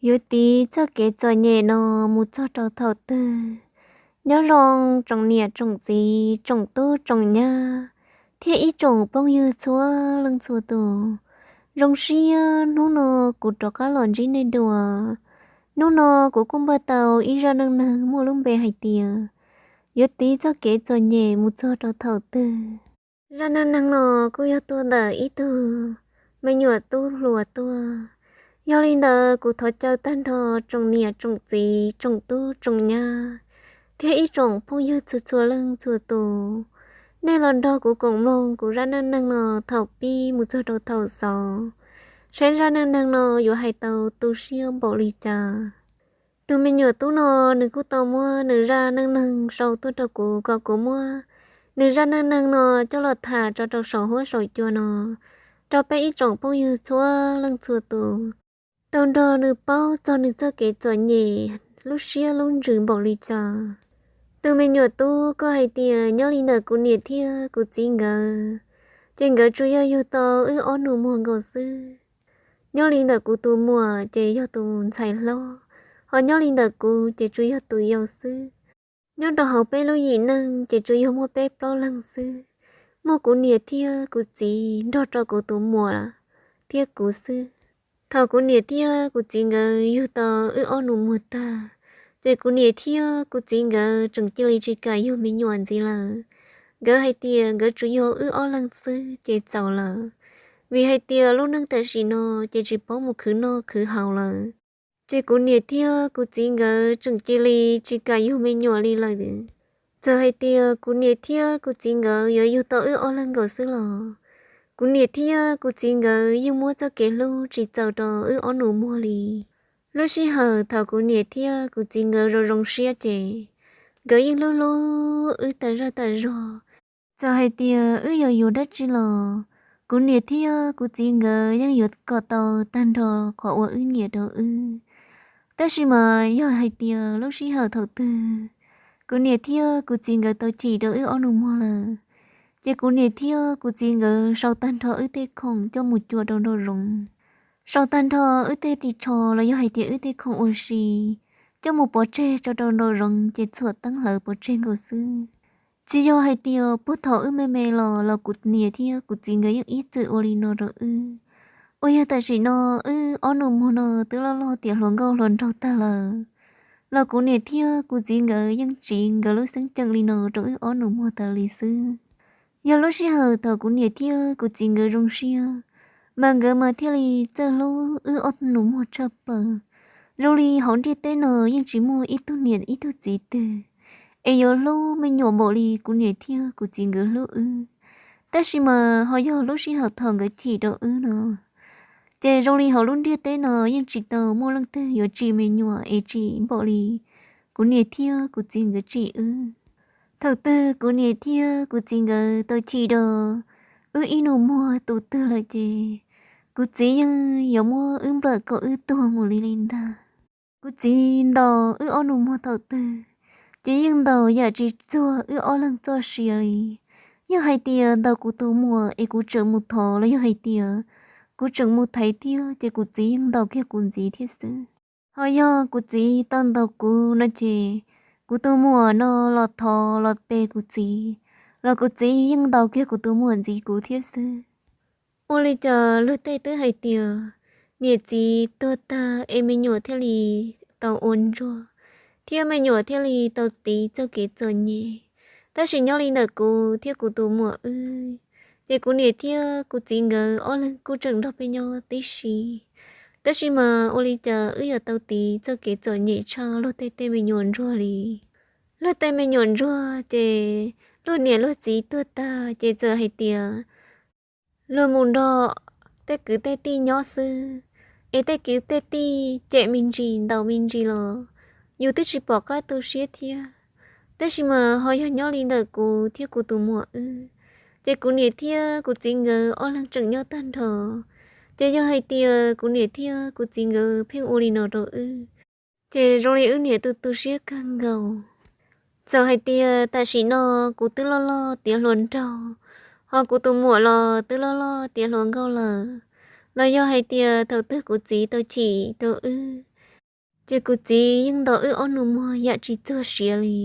Yuav tiv txoj kev txom nyem no mus txog rau thaum twg? Nyob zoo tsoom niam tsoom txiv, tsoom tub tsoom nyab, thiab ib tsoom phooj ywg txhua leej txhua tus. Zoo siab hnub no kuv rov qab los ntsib nej dua. Hnub no kuv kuj npaj tau ib zaj neej neeg muaj lub npe hais tias yuav tiv txoj kev txom nyem mus txog rau thaum twg. Zaj neej neeg no kuj yog tuaj ntawm ib tug me nyuam tub hluas tuaj. Yog li ntawd kuv thov caw tag nrho tsoom niam tsoom txiv, tsoom tub tsoom nyab, thiab ib tsoom phooj ywg txhua txhua leej txhua tus, nej los nrog kuv koom mloog kuv zaj neej neeg no thaum pib mus txog rau thaum xaus, saib zaj neej neeg no yuav hais tau tu siab npaum li cas. Tus me nyuam tub no nws kuj tau muab nws zaj neej neeg sau tuaj rau kuv kom kuv muab nws zaj neej neeg no coj los tham tso rau saum huab saum cua no rau peb ib tsoom phooj ywg txhua leej txhua tus tau nrog nws paub txog nws txoj kev txom nyem lub siab lub ntsws npaum li cas. Tus me nyuam tub kuj hais tias nyob li ntawm kuv niam thiab kuv txiv nkawd, ces nkawd tsuas yog yug tau wb ob nus muag nkaus xwb. Nyob li ntawm kuv tus muam ces yog tus ntxhais hlob, ho nyob li ntawm kuv ces tsuas yog tus yau xwb. Nyob rau hauv peb lub yim neej ces tsuas yog muaj peb plaub leeg xwb, muaj kuv niam thiab kuv txiv nrog rau kuv tus muam thiab kuv xwb. Thaum kuv niam thiab kuv txiv nkawd yug tau wb ob nus muag tag, ces kuv niam thiab kuv txiv nkawd tseem cia li tsis kam yug me nyuam ntxiv lawm. Nkawd hais tias nkawd tsuas yug wb ob leeg xwb ces txaus lawm, vim hais tias lub neej tam sim no ces tsis paub mus khwv noj khwv haus lawm. Ces kuv niam thiab kuv txiv nkawd tseem cia li tsis kam yug me nyuam li lawm. Txawm hais tias kuv niam thiab kuv txiv nkawd yuav yug tau wb ob leeg nkaus xwb los kuv niam thiab kuv txiv nkawd yeej muab txoj kev hlub tsis txaus rau wb ob nus muag li. Lub sij hawm thaum kuv niam thiab kuv txiv nkawd zoo zoo siab ces nkawd yeej hlub hlub wb tas zog tas zog. Txawm hais tias wb yuav yuav dab tsi los kuv niam thiab kuv txiv nkawd yeej yuav kom tau tag nrho qhov uas wb nyiam rau wb. Tab sis mas yog hais tias lub sij hawm thaum twg kuv niam thiab kuv txiv nkawd tau chim rau wb ob nus muag lawm, ces kuv niam thiab kuv txiv nkawd sau tag nrho wb tej khoom coj mus cua rau nraum zoov, sau tag nrho wb tej ris tsho los yog hais tias wb tej khoom ua si coj mus pov tseg tso rau nraum zoov ces txhuam teeb hlawv pov tseg nkaus xwb. Tsis yog hais tias puag thaum wb me me los los kuv niam thiab kuv txiv nkawd yeej ib txwm ua li no rau wb. Uas yog tam sim no wb ob nus muag no twb loj loj tiav hluas nkauj hluas nraug tag lawm, los kuv niam thiab kuv txiv nkawd yeej tsiv nkawd lub xeeb ceem li no rau wb ob nus muag tas li xwb. Yog lub sij hawm thaum kuv niam thiab kuv txiv nkawd zoo siab, mas nkawd mas thiaj li txawj hlub wb ob nus muag tshaj plaws. Zoo li hauv ntiaj teb no yeej tsis muaj ib tug niam ib tug txiv twg es yuav hlub me nyuam npaum li kuv niam thiab kuv txiv nkawd hlub wb. Tab sis mas ho yog lub sij hawm thaum nkawd chim rau wb no, ces zoo li hauv lub ntiaj teb no yeej tsis tau muaj leej twg yuav tsim me nyuam es tsim npaum li kuv niam thiab kuv txiv nkawd tsim wb. Thaum twg kuv niam thiab kuv txiv nkawd tau chim rau wb ib nus muag tus twg lawm ces kuv txiv yeej yuav muab wb nplawm kom wb tuag mus li li ntag. Kuv txiv ntaus wb ob nus muag thaum twg, ces yeej ntaus yam tsis txuag wb ob leeg txoj sia li. Yog hais tias ntaus kuv tus muam es kuv tseem mus thov los yog hais tias kuv tseem mus thaiv thiab ces kuv txiv yeej ntaus kiag kuv ntxiv thiab xwb. Ho yog kuv txiv tau ntaus kuv no ces kuv tus muam no los thov los pe kuv txiv, los kuv txiv yeej ntaus kiag kuv tus muam ntxiv kuv thiab xwb. Ua li cas luag tej twb hais tias niam txiv tuag tag es me nyuam thiaj li tau ua ntsuag, thiab me nyuam thiaj li tau tiv txoj kev txom nyem. Tab sis nyob li ntawm kuv thiab kuv tus muam wb, ces kuv niam thiab kuv txiv nkawd ob leeg kuj tseem nrog peb nyob tib si. Tab sis mas ua li cas wb yuav tau tiv txoj kev txom nyem tshaj luag tej tej me nyuam ntsuag li. Luag tej me nyuam ntsuag ces luag niam luag txiv tuag tag ces txawm hais tias luag mus nrog tej kwv tej tij nyob xwb, es tej kwv tej tij cem me ntsis ntaus me ntsis los yus twb tsis pom qab tu siab thiab. Tab sis mas ho yog nyob li ntawm kuv thiab kuv tus muam wb, ces kuv niam thiab kuv txiv nkawd ob leeg tseem nyob tag nrho. Ces yog hais tias kuv niam thiab kuv txiv nkawd pheej ua li no rau wb, ces zoo li wb niam tu tu siab kawg nkaus. Txawm hais tias tam sim no kuv twb loj loj tiav hluas nraug, ho kuv tus muam los twb loj loj tiav hluas nkauj lawm, los yog hais tias thaum twg kuv txiv tau chim rau wb, Ces kuv txiv yeej ntaus wb ob nus muag yam tsis txuag siav li.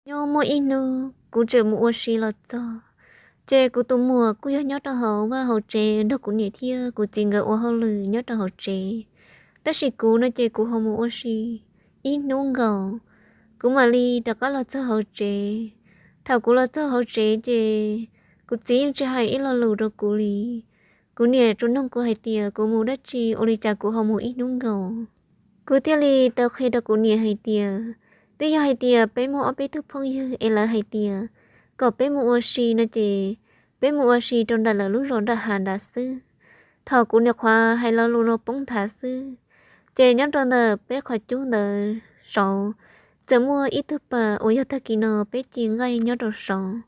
Nyob muaj ib hnub kuv tseem mus ua si los txog, ces kuv tus muam kuj yog nyob rau hauv vaj hauv tsev nrog kuv niam thiab kuv txiv nkawd ua hauj lwm nyob rau hauv tsev. Tab sis kuv no ces kuv ho mus ua si ib hnub nkaus, kuv mam li rov qab los txog hauv tsev. Thaum kuv los txog hauv tsev ces kuv txiv yeej tsis hais ib lo lus rau kuv li. Kuv niam tsuas nug kuv hais tias kuv mus dab tsi ua li cas kuv ho mus ib hnub nkaus. Kuv thiaj li tau qhia rau kuv niam hais tias, twb yog hais tias peb muaj ob peb tug phooj ywg es lawv hais tias kom peb mus ua si no ces peb mus ua si rau nram lawv lub zos nram hav nrad xwb. Thaum kuv niam qhuav hais lo lus no poob nthav xwb, ces nyob rau ntawm peb qhov cub ntawd saud txawm muaj ib tug pas uas yog tag kis no peb ci nqaij nyob rau saud.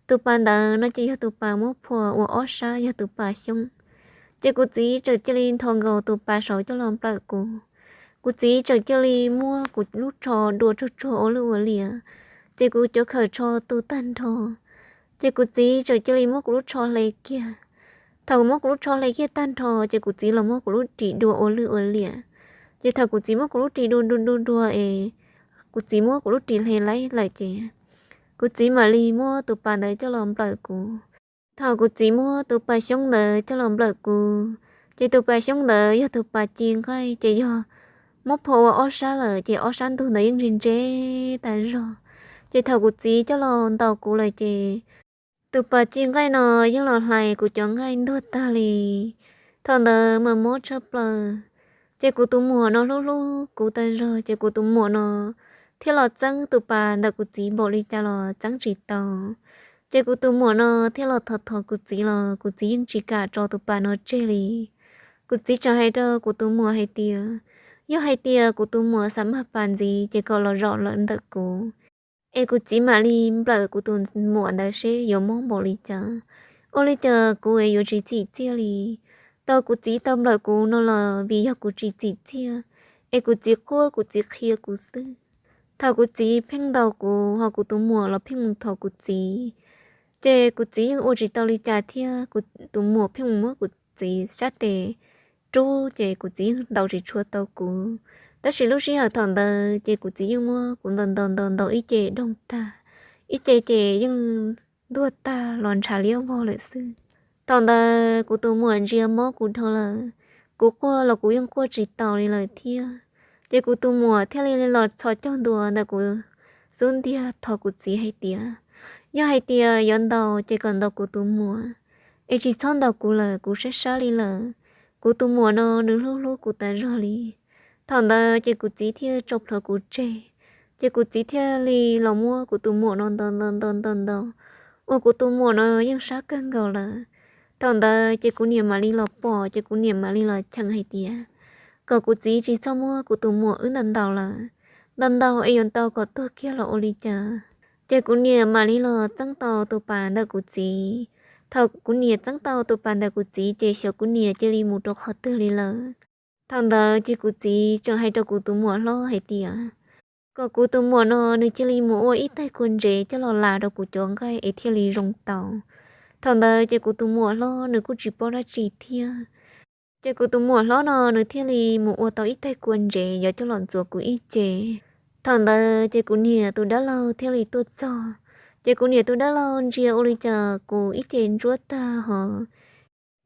Tus pas ntawd no ces yog tus pas muab phua ua ob sab yog tus pas xyoob. Ces kuv txiv txawm cia li nthos nkaus tus pas saud coj los nplawm kuv. Kuv txiv txawm cia li muab kuv lub tsho dua tsuag tsuag ua lwj ua liam, ces kuv cov khawm tsho tu tag nrho. Ces kuv txiv txawm cia li muab kuv lub tsho hle kiag. Thaum muab kuv lub tsho hle kiag tag nrho ces kuv txiv los muab kuv lub ris dua ua lwj ua liam. Ces thaum kuv txiv muab kuv lub ris dua dua dua dua es kuv txiv muab kuv lub ris hle laib lawm ces kuv txiv mam li muab tus pas ntawd coj los nplawm kuv. Thaum kuv txiv muab tus pas xyoob ntawd coj los nplawm kuv, ces tus pas xyoob ntawd yog tus pas ci nqaij ces yog muab phua ua ob sab lawm ces ob sab ntug ntawd yeej ntse ntse tas zog. Ces thaum kuv txiv coj los ntaus kuv lawm ces tus pas ci nqaij no yeej los hlais kuv cov nqaij ntuag tag li. Thaum ntawd mas mob tshaj plaws. Ces kuv tus muam no hlub hlub kuv tas zog ces kuv tus muam no thiaj los txeeb tus pas ntawm kuv txiv npaum li cas los txeeb tsis tau. Ces kuv tus muam no thiaj los thov thov kuv txiv los kuv txiv yeej tsis kam tso tus pas no tseg li. Kuv txiv tseem hais rau kuv tus muam hais tias, yog hais tias kuv tus muam xav mag pas ntxiv ces kom los zaum lawm ntawm kuv, es kuv txiv mam li nplawm kuv tus muam ntawd seb yuav mob npaum li cas. Ua li cas kuv es yuav tsis txim txiaj li. Tau kuv txiv tau nplawm kuv no los vim yog kuv tsis txim txiaj, es kuv txiv quaj kuv txiv qhia kuv xwb. Thaum kuv txiv pheej ntaus kuv ho kuv tus muam los pheej mus thov kuv txiv, ces kuv txiv yeej ua tsis tau li cas thiab kuv tus muam pheej mus muab kuv txiv sab tes rub ces kuv txiv yeej ntaus tsis tshua tau kuv. Tab sis lub sij hawm thaum ntawd ces kuv txiv yeej muab kuv ntaus ntaus ntaus ntaus ib ce doog tag, ib ce ces yeej ntuag tag los ntshav liab vog lawm xwb. Thaum ntawd kuv tus muam ntsia mob kuv dhau lawm, kuv quaj los kuv yeej quaj tsis taus li lawm thiab. Ces kuv tus muam thiaj li los txhos caug ntua ntawm kuv xub ntiag thov kuv txiv hais tias, yog hais tias yuav ntaus ces kom ntaus kuv tus muam, es tsis txhob ntaus kuv lawm, kuv sab sab li lawm. Kuv tus muam no nws hlub hlub kuv tas zog li. Thaum ntawd ces kuv txiv thiaj tso plhuav kuv tseg, ces kuv txiv thiaj li los muab kuv tus muam no ntaus ntaus ntaus ntaus ntaus, uas kuv tus muam no yeej sab kawg nkaus lawm. Thaum ntawd ces kuv niam mam li los pom ces kuv niam mam li los cheem hais tias, kom kuv txiv tsis txhob muab kuv tus muam wb ntaus ntaus lawm, ntaus ntaus es yuav ntaus kom tuag kiag los ua li cas. Ces kuv niam mam li los txeeb tau tus pas ntawm kuv txiv. Thaum kuv niam txeeb tau tus pas ntawm kuv txiv ces xyov kuv niam cia li mus rau qhov twg li lawm. Thaum ntawd ces kuv txiv tseem hais rau kuv tus muam hlob hais tias, kom kuv tus muam no nws cia li mus ua ib taig kua ntsev coj los las rau kuv cov nqaij es thiaj li zoo tau. Thaum ntawd ces kuv tus muam hlob nws kuj tsis paub dab tsi thiab. Ces kuv tus muam hlob no nws thiaj li mus ua tau ib taig kua ntsev yuav coj los ntxuav kuv ib ce. Thaum ntawd ces kuv niam tus dab laug thiaj li tuaj txog. Ces kuv niam tus dab laug ntsia ua li cas kuv ib ce ntsuab tag hos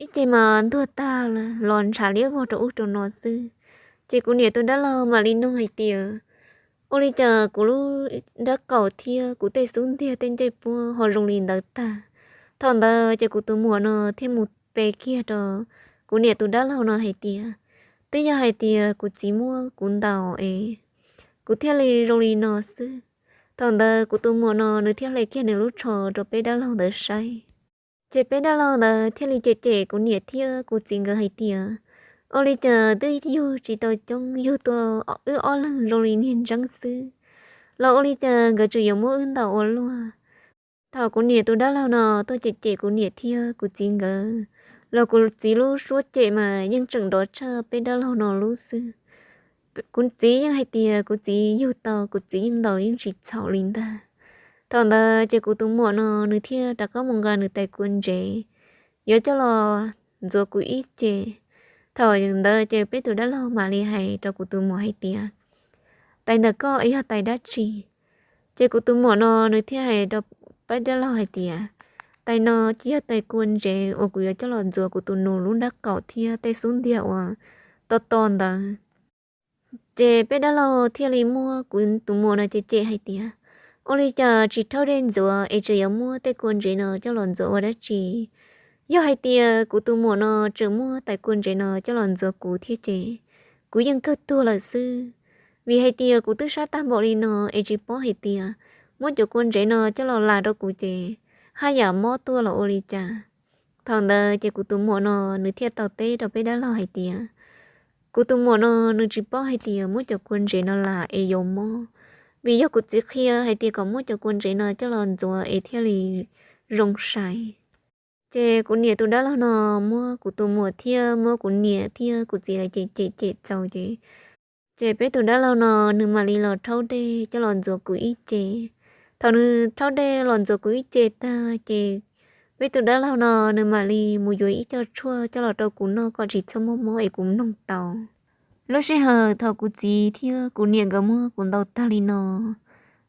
ib ce mas ntuag tag los ntshav liab vog rau ub rau no xwb. Ces kuv niam tus dab laug mam li nug hais tias, ua li cas kuv lub nrab qaum thiab kuv tej xub ntiag tej ncej puab ho zoo li ntawd tag. Thaum ntawd ces kuv tus muam no thiaj mus pe kiag rau kuv niam tus dab laug no hais tias, twb yog hais tias kuv txiv muab kuv ntaus es kuv thiaj li zoo li no xwb. Thaum ntawd kuv tus muam no nws thiaj hle kiag nws lub tsho rau peb dab laug ntawd saib. Ces peb dab laug ntawd thiaj li cem cem kuv niam thiab kuv txiv nkawd hais tias, ua li cas twb yug tsis tau coob, yug tau wb ob leeg zoo li niag ntseeb xwb, los ua li cas nkawd tseem yuav muab wb ntaus ua luaj. Thaum kuv niam tus dab laug no tuaj cem cem kuv niam thiab kuv txiv nkawd, los kuv txiv lub suab cem mas yeej tseem nrov tshaj peb dab laug no lub xwb. Kuv txiv yeej hais tias kuv txiv yug tau, kuv txiv yeej ntaus yeej tsis txhaum li ntag. Thaum ntawd ces kuv tus muam no nws thiaj rov qab mus nqa nws tais kua ntsev yuav coj los ntxuav kuv ib ce. Thaum ntawd ces peb tus dab laug mam li hais rau kuv tus muam hais tias, tais ntawm koj yog tais dab tsi? Ces kuv tus muam no nws thiaj hais rau peb dab laug hais tias, tais no ces yog tais kua ntsev uas kuv yuav coj los ntxuav kuv tus nus lub nrab qaum thiab tej xub ntiag uas to to ntawd. Ces peb dab laug thiaj li muab kuv tus muam no cem cem hais tias, ua li cas tsis rhaub dej ntxuav es tseem yuav muab tej kua ntsev no coj los ntxuav ua dab tsi? Yog hais tias kuv tus muam no tseem muab tais kua ntsev no coj los ntxuav kuv thiab ces kuv yeej kawg tuag lawm xwb. Vim hais tias kuv twb sab tag npaum li no es tsis paub hais tias muab cov kua ntsev no coj los las rau kuv ces haj yam mob tuaj los ua li cas. Thaum ntawd ces kuv tus muam no nws thiaj tau teb rau peb dab laug hais tias, kuv tus muam no nws tsis paub hais tias muab cov kua ntsev no las es yuav mob, vim yog kuv txiv qhia hais tias kom muab cov kua ntsev no coj los ntxuav es thiaj li zoo sai. Ces kuv niam tus dab laug no muab kuv tus muam thiab muab kuv niam thiab kuv txiv lawv cem cem cem txaus ces, ces peb tus dab laug no nws mam li los rhaub dej coj los ntxuav kuv ib ce. Thaum nws rhaub dej los ntxuav kuv ib ce tag ces peb tus dab laug no nws mam li mus yuav ib co tshuaj coj los rau kuv noj kom tsis txhob muaj mob es kuv mloog tau. Lub sij hawm thaum kuv txiv thiab kuv niam nkawd muab kuv ntaus tag li no,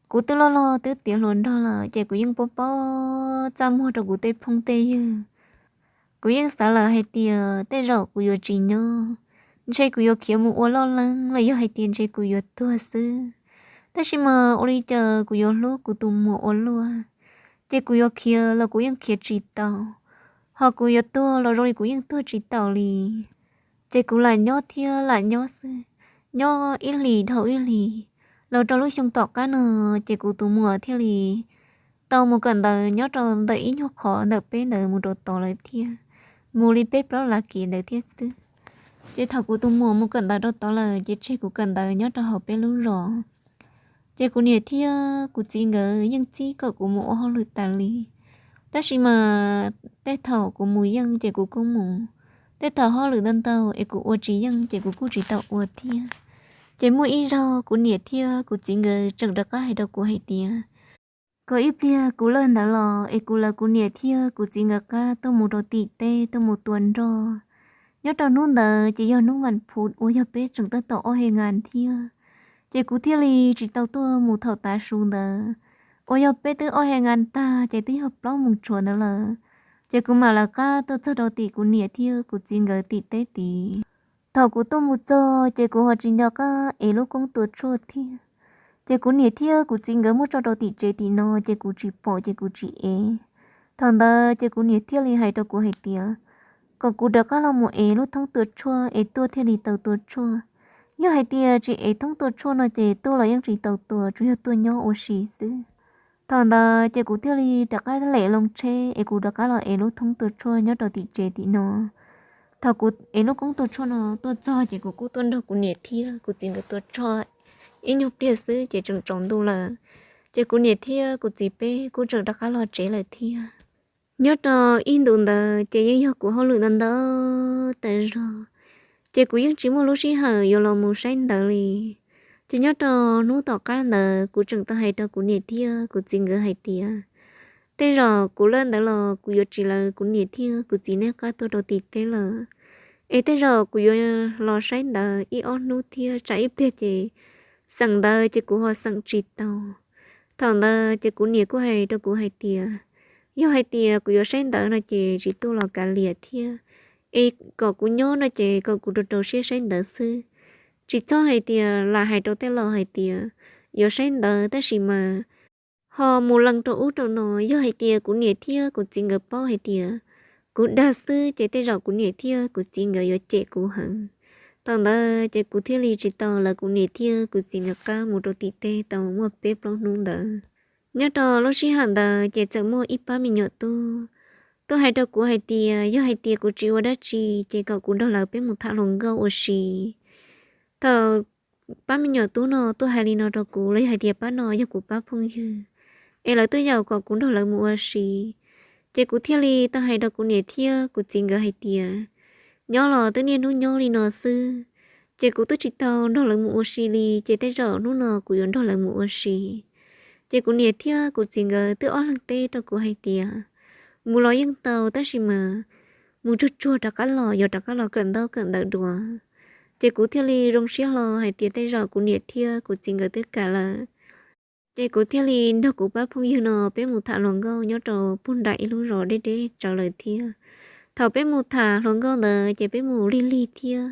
kuv twb loj loj twb tiav hluas nraug lawm ces kuv yeej paub paub txaj muag rau kuv tej phooj tej ywg. Kuv yeej xav lawm hais tias tej zaum kuv yuav tsis nyob, ntshe kuv yuav khiav mus ua loj leeb los yog hais tias ntshe kuv yuav tuag xwb. Tab sis mas ua li cas kuv yuav hlub kuv tus muam ua luaj, ces kuv yuav khiav los kuv yeej khiav tsis tau, ho kuv yuav tuag los zoo li kuv yeej tuag tsis taus li. Ces kuv lam nyob thiab lam nyob xwb, nyob ib hlis dhau ib hlis, los rau lub xyoo tom qab no ces kuv tus muam thiaj li tau mus kawm ntawv nyob rau ntawm ib nyuag qhov ntawm peb ntawd mus rau tod lawm thiab, mus li peb plaub las kiv ntawd thiab xwb. Ces thaum kuv tus muam mus kawm ntawv rau tod lawm ces tseg kuv kawm ntawv nyob rau hauv peb lub zos. Ces kuv niam thiab kuv txiv nkawd yeej txib kom kuv mus ua hauj lwm tas li, tab sis mas tej thaum kuv mus yeej ces kuv kuj mus, tej thaum hauj lwm ntau ntau es kuv ua tsis yeej ces kuv kuj tsis tau ua thiab. Ces muaj ib zaug kuv niam thiab kuv txiv nkawd tseem rov qab hais rau kuv hais tias, kom ib pliag kuv lawj ntawd los es kuv lawv kuv niam thiab kuv txiv nkawd qab tuaj mus rau tim teb tuaj mus tua nroj. Nyob rau hnub ntawd ces yog hnub vas phuv uas yog peb tseem tab tom ob he nkas thiab, ces kuv thiaj li tsis tau tuaj mus thaum tav su ntawd, uas yog peb twb ob he nkas tag ces twb yog plaub moos tshuav ntawd lawm. Ces kuv mam lawv qab tuaj txog rau tim kuv niam thiab kuv txiv nkawd tim teb tid. Thaum kuv tuaj mus txog ces kuv ho tsis nco qab ev lub koob tua tshuaj thiab. Ces kuv niam thiab kuv txiv nkawd muab tso rau tim tsev tim no ces kuv tsis pom ces kuv tsis ev. Thaum ntawd ces kuv niam thiaj li hais rau kuv hais tias, kom kuv rov qab los mus ev lub thoob tua tshuaj es tuaj thiaj li tau tua tshuaj. Yog hais tias tsis ev thoob tua tshuaj no ces tuaj los yeej tsis tau tua, tsuas yog tuaj nyob ua si xwb. Thaum ntawd ces kuv thiaj li rov qab lem loo tsheb es kuv rov qab los ev lub thoob tua tshuaj nyob rau tim tsev tim no. Thaum kuv ev lub koob tua tshuaj no tuaj txog ces kuv kuj tuaj nrog kuv niam thiab kuv txiv nkawd tua tshuaj ib nyuag pliag xwb ces tseem tsaus ntuj lawm. Ces kuv niam thiab kuv txiv peb kuj tseem rov qab los tsev lawm thiab. Nyob rau ib ntus ntawd ces yeej yog kuv hauj lwm ntau ntau tas zog, ces kuv yeej tsis muaj lub sij hawm yuav los mus saib ntawv li. Ces nyob rau hnub tom qab ntawd kuv tseem tau hais rau kuv niam thiab kuv txiv nkawd hais tias, tej zaum kuv lawj ntawv los kuv yuav tsis lawv kuv niam thiab kuv txiv nej qab tuaj rau tim teb lawm, es tej zaum kuv yuav los saib ntawv ib ob hnub thiab tsam ib pliag ces xeem ntawv ces kuv ho xeem tsis tau. Thaum ntawd ces kuv niam kuj hais rau kuv hais tias, yog hais tias kuv yuav saib ntawv no ces tsis tuaj los kav liam thiab, es kom kuv nyob no ces kom kuv rau rau siab saib ntawv xwb. Tsis txhob hais tias lam hais rau tej laus hais tias yuav saib ntawv tab sis mas ho mus lees rau ub rau no. Yog hais tias kuv niam thiab kuv txiv nkawd paub hais tias kuv dag xwb ces tej zaum kuv niam thiab kuv txiv nkawd yuav cem kuv heev. Thaum ntawd ces kuv thiaj li tsis tau lawv kuv niam thiab kuv txiv nkawd qab mus rau tim teb tau muaj peb plaub hnub ntawd. Nyob rau lub sij hawm ntawd ces txawm muaj ib pab me nyuam tub tuaj hais rau kuv hais tias yog hais tias kuv tsis ua dab tsi ces kom kuv nrog lawv peb mus tham hluas nkauj ua si. Thaum pab me nyuam tub no tuaj hais li no rau kuv los yog hais tias pab no yog kuv pab phooj ywg, es lawv tuaj yaum kom kuv nrog lawv mus ua si, ces kuv thiaj li tau hais rau kuv niam thiab kuv txiv nkawd hais tias, nyob los twb niaj hnub nyob li no xwb, ces kuv twb tsis tau nrog lawv mus ua si li, ces tej zaum hnub no kuv yuav nrog lawv mus ua si. Ces kuv niam thiab kuv txiv nkawd twb ob leeg teb rau kuv hais tias, mus los yeej tau tab sis mas mus tsuag tsuag rov qab los, yuav rov qab los kawm ntaub kawm ntawv dua. Ces kuv thiaj li zoo siab hlo hais tias tej zaum kuv niam thiab kuv txiv nkawd twb kam lawm. Ces kuv thiaj li nrog kuv pab phooj ywg no peb mus tham hluas nkauj nyob rau puag nram ib lub zos deb deb tsawv lawm thiab. Thaum peb mus tham hluas nkauj ntawd ces peb mus lig lig thiab.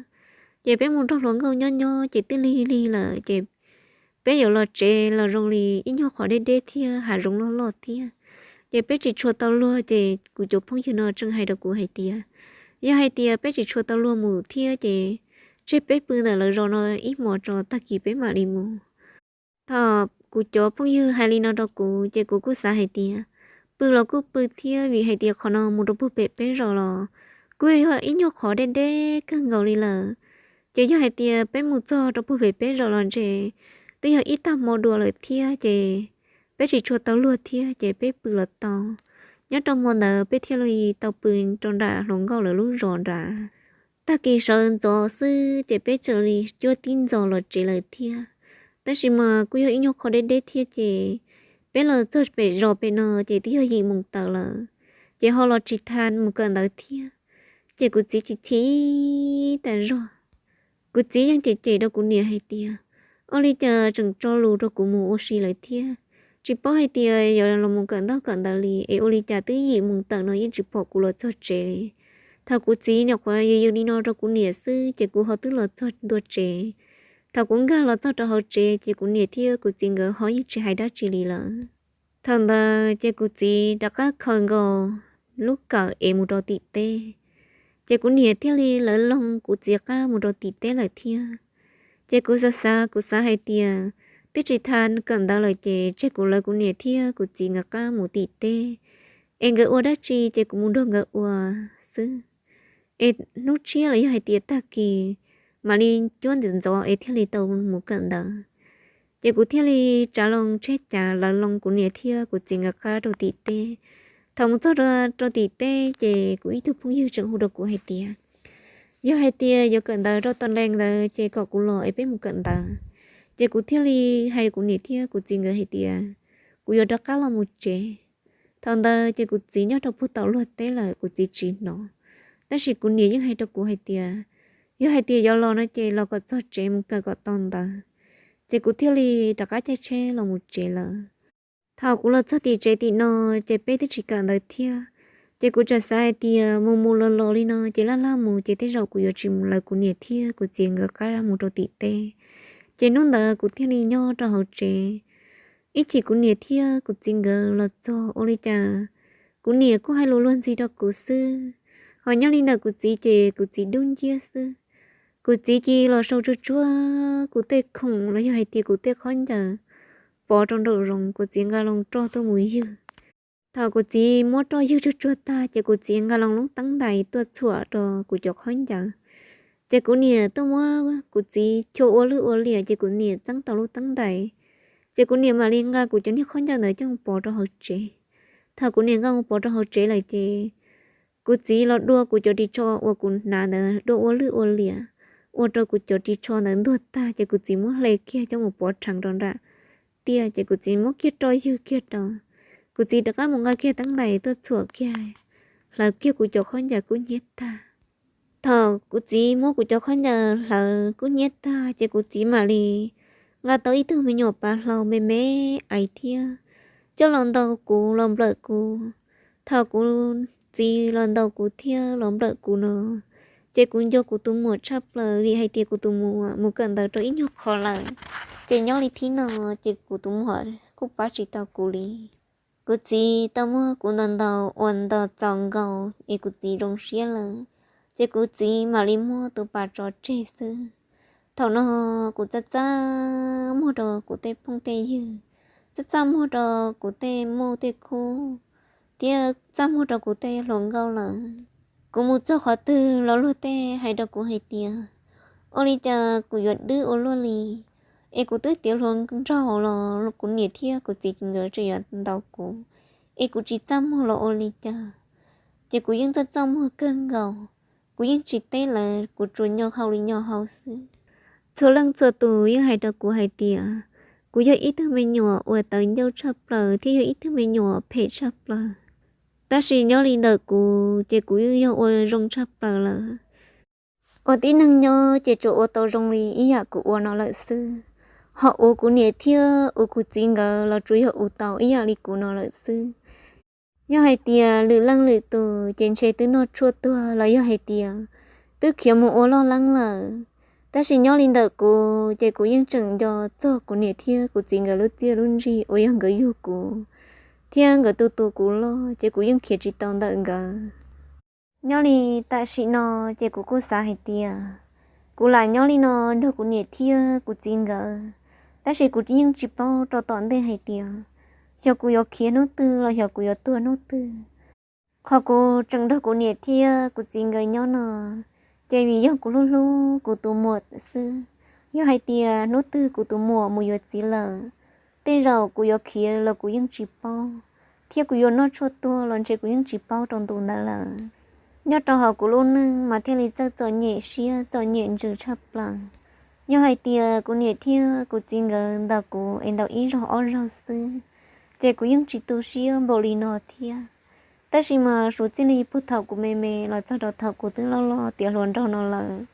Ces peb mus nrog hluas nkauj nyob nyob ces twb lig lig lawm ces peb yuav los tsev los zoo li ib nyuag qhov deb deb thiab hav zoov loj loj thiab. Ces peb tsis tshua tau luag ces kuv cov phooj ywg no tseem hais rau kuv hais tias, yog hais tias peb tsis tshua tau luag mus thiab ces tseg peb pw ntawm lawv zos no ib hmos tso, tag kis peb mam li mus. Thaum kuv cov phooj ywg hais li no rau kuv ces kuv kuj xav hais tias pw los kuj pw thiab, vim hais tias qhov no mus rau puag pem peb zos los kuj yog ib nyuag qhov deb deb kawg nkaus li lawm. Ces yog hais tias peb mus txog rau puag pem peb zos los ntshe twb yog ib tag hmo dua lawm thiab ces peb tsis tshua tau luag thiab ces peb pw los tau. Nyob rau hmo ntawd peb thiaj li tau pw rau nram hluas nkauj lawv lub zos nrad. Tag kis sawv ntxov xwb ces peb thiaj li cuab tib ntxov los tsev lawm thiab. Tab sis mas kuj yog ib nyuag qhov deb deb thiab ces peb los txog pem zos pem no ces twb yog yim moos tawm lawm, ces ho los tsis tau mus kawm ntawv thiab. Ces kuv txiv chim chim tas zog. Kuv txiv yeej cem cem rau kuv niam hais tias, ua li cas tseem tso lus rau kuv mus ua si lawm thiab, tsis paub hais tias yuav los mus kawm ntaub kawm ntawv li es ua li cas twb yim moos tawm no yeej tsis pom kuv los txog tsev li. Thaum kuv txiv nyuam qhuav yws yws li no rau kuv niam xwb ces kuv ho twb los txog ntua tsev. Thaum kuv nkag los txog rau hauv tsev ces kuv niam thiab kuv txiv nkawd ho yeej tsis hais dab tsi li lawm. Thaum ntawd ces kuv txiv rov qab khaws nkaus lub kawm es mus rau tim teb. Ces kuv niam thiaj li lawv loo kuv txiv qab mus rau tim teb lawm thiab. Ces kuv xav xav kuv xav hais tias twb tsis tau kawm ntawv lawm ces tseg kuv lawv kuv niam thiab kuv txiv nkawd qab mus tim teb, es nkawd ua dab tsi ces kuv mus nrog nkawd ua xwb. Es hnub tshiab los yog hais tias tag kis mam li cuab ntxov ntxov es thiaj li tau mus kawm ntawv. Ces kuv thiaj li tsav loo tsheb cav lawv loo kuv niam thiab kuv txiv nkawd qab rau tim teb. Thaum mus txog rau tim teb ces kuv ib tug phooj ywg tseem hu rau kuv hais tias, yog hais tias yuav kawm ntawv rau tom lees ntawd ces kom kuv los es peb mus kawm ntawv. Ces kuv thiaj li hais kuv niam thiab kuv txiv nkawd hais tias kuv yuav rov qab los mus tsev. Thaum ntawd ces kuv txiv nyob rau puag tom luag teb lawm kuv txiv tsis hnov. Tab sis kuv niam yeej hais rau kuv hais tias yog hais tias yuav los no ces los kom txog tsev mus kawm kom tau ntawv. Ces kuv thiaj li rov qab caij tsheb los mus tsev lawm. Thaum kuv los txog tim tsev tim no ces peb twb tsis kawm ntawv thiab. Ces kuv tseem xav hais tias mus mus los los li no ces laj laj mus ces tej zaum kuv yuav tsis mus lawv kuv niam thiab kuv txiv nkawd qab mus rau tim teb. Ces hnub ntawd kuv thiaj li nyob rau hauv tsev. Ib chim kuv niam thiab kuv txiv nkawd los txog ua li cas kuv niam kuj hais lus luag ntxhi rau kuv xwb. Ho nyob li ntawm kuv txiv ces kuv txiv dub nciab xwb. Kuv txiv cia li los sau tsuag tsuag kuv tej khoom los yog hais tias kuv tej khaub ncaws pov rau nraum zoov, kuv txiv nqa loo roj tuaj mus ywg. Thaum kuv txiv muab roj ywg tsuag tsuag tag ces kuv txiv nqa loo lub teeb ntais tuaj txhuam rau kuv cov khaub ncaws. Ces kuv niam tuaj muab kuv txiv chua ua lwj ua liam ces kuv niam txeeb tau lub teeb ntais. Ces kuv niam mam li nqa kuv cov niag khaub ncaws ntawd coj mus pov rau hauv tsev. Thaum kuv niam nqa mus pov rau hauv tsev lawm ces kuv txiv los dua kuv cov ris tsho uas kuv hnav ntawd dua ua lwj ua liam, ua rau kuv cov ris tsho ntawd ntuag tag ces kuv txiv muab hle kiag coj mus pov rhees rau nram tiaj ces kuv txiv muab kiag roj ywg kiag rau. Kuv txiv rov qab mus nqa kiag teeb ntais tuaj txhuam kiag, hlawv kiag kuv cov khaub ncaws kub hnyiab tag. Thaum kuv txiv muab kuv cov khaub ncaws hlawv kub hnyiab tag ces kuv txiv mam li nqa tau ib tug me nyuam pav hlau me me ais thiab coj los ntaus kuv los nplawm kuv. Thaum kuv txiv los ntaus kuv thiab los nplawm kuv no ces kuv nco kuv tus muam tshaj plaws vim hais tias kuv tus muam mus kawm ntawv rau ib nyuag qho lawm. Ces nyob li thib no ces kuv tus muam kuj pab tsis tau kuv li. Kuv txiv tau muab kuv ntaus ntaus ua ntaus txaus nkaus es kuv txiv zoo siab lawm, ces kuv txiv mam li muab tus pas tso tseg xwb. Thaum no kuv txaj txaj muag rau kuv tej phooj tej ywg, txaj txaj muag rau kuv tej muj tej khub, thiab txaj muag rau kuv tej hluas nkauj lawm. Kuv mus txog qhov twg los luag tej hais rau kuv hais tias, ua li cas kuv yuav dwb ua luaj li, es kuv twb tiav hluas nraug los kuv niam thiab kuv txiv nkawd tseem yuav ntaus kuv, es kuv tsis txaj muag los ua li cas. Ces kuv yeej txaj txaj muag kawg nkaus, kuv yeej tsis teb lawv, kuv tsuas nyo hau li nyo hau xwb. Txhua leej txhua tus yeej hais rau kuv hais tias kuv yog ib tug me nyuam uas tawv ncauj tshaj plaws thiab yog ib tug me nyuam phem tshaj plaws. Tab sis nyob li ntawm kuv ces kuv yeej yog ua zoo tshaj plaws lawm. Ua tib neeg nyob ces tsuas ua tau zoo li ib yam kuv ua no lawm xwb. Ho uas kuv niam thiab uas kuv txiv nkawd los tsuas yog ua tau ib yam li kuv no lawm xwb. Yog hais tias lwm leej lwm tus ces ntshe twb noj tshuaj tuag los yog hais tias twb khiav mus ua loj leeb lawm. Tab sis nyob li ntawm kuv ces kuv yeej tseem nco txog kuv niam thiab kuv txiv nkawd lub txiaj lub ntsig uas yog nkawd yug kuv thiab nkawd tu tu kuv loj ces kuv yeej khiav tsis tau ntawm nkawd. Nyob li tam sim no ces kuv kuj xav hais tias kuv lam nyob li no nrog kuv niam thiab kuv txiv nkawd, tab sis kuv yeej tsis paub rau tom ntej hais tias xyov kuv yuav khiav hnub twg los xyov kuv yuav tuag hnub twg. Qhov kuv tseem nrog kuv niam thiab kuv txiv nkawd nyob no ces vim yog kuv hlub hlub kuv tus muam xwb. Yog hais tias hnub twg kuv tus muam mus yuav txiv lawm, tej zaum kuv yuav khiav los kuv yeej tsis paub, thiab kuv yuav noj tshuaj tuag los ntshe kuv yeej tsis paub rau ntu ntawd lawm. Nyob rau hauv kuv lub neej mas thiaj li txawj txom nyem siab txom nyem ntsws tshaj plaws. Yog hais tias kuv niam thiab kuv txiv nkawd ntaus kuv es ntaus ib zaug ob zaug xwb, ces kuv yeej tsis tu siab npaum li no thiab. Tab sis mas suav txij li puag thaum kuv me me los txog rau thaum kuv twb loj loj tiav hluas nraug no lawm,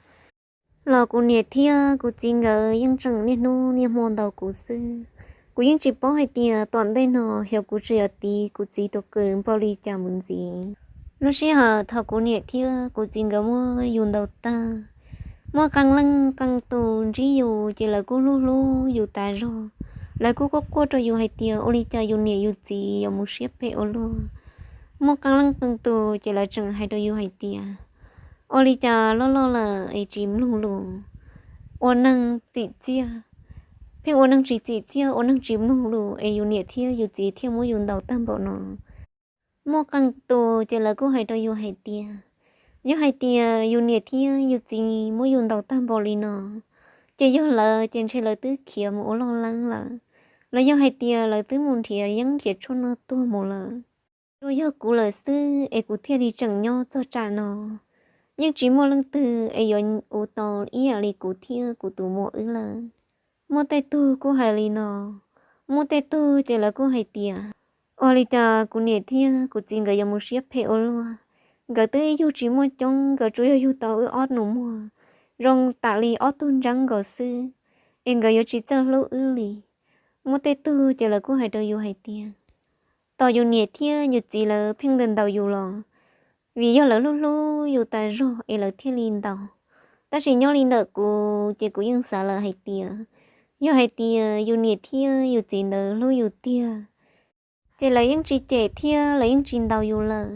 los kuv niam thiab kuv txiv nkawd yeej tseem niaj hnub niaj hmo ntaus kuv xwb. Kuv yeej tsis paub hais tias tom ntej no xyov kuv tseem yuav tiv kuv txiv tus qws npaum li cas mus ntxiv. Lub sij hawm thaum kuv niam thiab kuv txiv nkawd muab yus ntaus tag, muaj qee leej qee tus ntsib yus ces lawv kuj hlub hlub yus tas zog. Lawv kuj quaj quaj rau yus hais tias ua li cas yus niam yus txiv yuav mus siab phem ua luaj. Muaj qee leej qee tus ces lawv tseem hais rau yus hais tias ua li cas loj loj lawm es tsis mloog lus, ua neeg txim txiaj, pheej ua neeg tsis txim txiaj ua neeg tsis mloog lus es yus niam thiab yus txiv thiaj muab yus ntaus tag npaum no. Muaj qee tus ces lawv kuj hais rau yus hais tias yog hais tias yus niam thiab yus txiv muab yus ntaus tag npaum li no, ces yog lawv ces ntshe lawv twb khiav mus ua loj leeb lawm, los yog hais tias lawv twb mus nrhiav yeeb nrhiav tshuaj noj tuag mus lawm. Tsuas yog kuv lawm xwb es kuv thiaj li tseem nyob txog tsam no. Yeej tsis muaj leej twg es yuav ua tau ib yam li kuv thiab kuv tus muam wb lawm. Muaj tej tug kuj hais li no, muaj tej tug ces lawv kuj hais tias ua li cas kuv niam thiab kuv txiv nkawd yuav mus siab phem ua luaj. Nkawd twb yug tsis muaj coob, nkawd tsuas yog yug tau wb ob nus muag zoo tam li ob tug ntseeb nkaus xwb, es nkawd yuav tsis txawj hlub wb li. Muaj tej tug ces lawv kuj hais rau yus hais tias tos yus niam thiab yus txiv lawv pheej ntaus yus los vim yog lawv hlub hlub yus tas zog es lawv thiaj li ntaus. Tab sis nyob li ntawm kuv ces kuv yeej xav lawm hais tias yog hais tias yus niam thiab yus txiv ntawd hlub yus tiag, ces lawv yeej tsis cem thiab lawv yeej tsis ntaus yus lawm.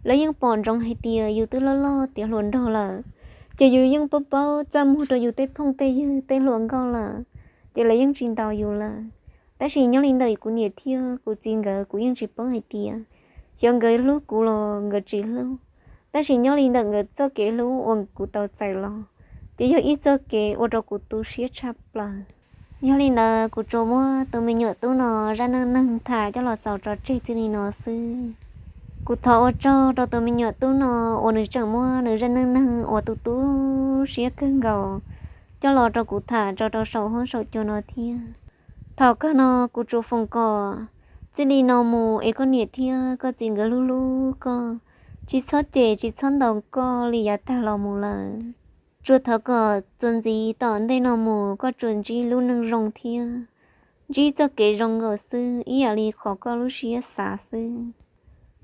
Lawv yeej pom ntsoov hais tias yus twb loj loj tiav hluas nraug lawm, ces yus yeej paub paub txaj muag rau yus tej phooj tej ywg tej hluas nkauj lawm, ces lawv yeej tsis ntaus yus lawm. Tab sis nyob li ntawm kuv niam thiab kuv txiv nkawd kuv yeej tsis paub hais tias xyov nkawd hlub kuv los nkawd tsis hlub. Tab sis nyob li ntawm nkawd txoj kev hlub uas kuv tau txais los, ces yog ib txoj kev ua rau kuv tu siab tshaj plaws. Yog li ntawd kuv tsuas muab tus me nyuam tub no zaj neej neeg tham coj los xaus tso tseg txij li no xwb. Kuv thov ua tsaug rau tus me nyuam tub no uas nws tseem muab nws zaj neej neeg uas tu tu siab kawg nkaus coj los rau kuv tham tso rau saum huab saum cua no thiab. Thaum kawg no kuv tsuas foom kom txij li no mus es koj niam thiab koj txiv nkawd hlub hlub koj, tsis txhob cem tsis txhob ntaus koj li yav tag los mus lawm. Tsuas thov kom txuas ntxiv tom ntej no mus koj tsuas ntsib lub neej zoo thiab ntsib txoj kev zoo nkaus xwb ib yam li qhov koj lub siab xav xwb.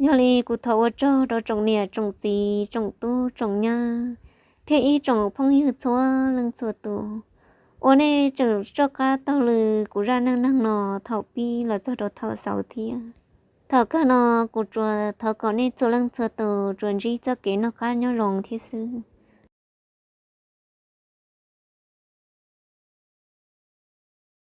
Yog li kuv thov ua tsaug rau tsoom niam tsoom txiv tsoom tub tsoom nyab thiab ib tsoom phooj ywg txhua leej txhua tus uas nej tseem toj qab taug lw kuv zaj neej neeg no thaum pib los txog rau thaum xaus thiab. Thaum kawg no kuv tsuas thov kom nej txhua leej txhua tus tsuas ntsib txoj kev noj qab nyob zoo thiab xwb.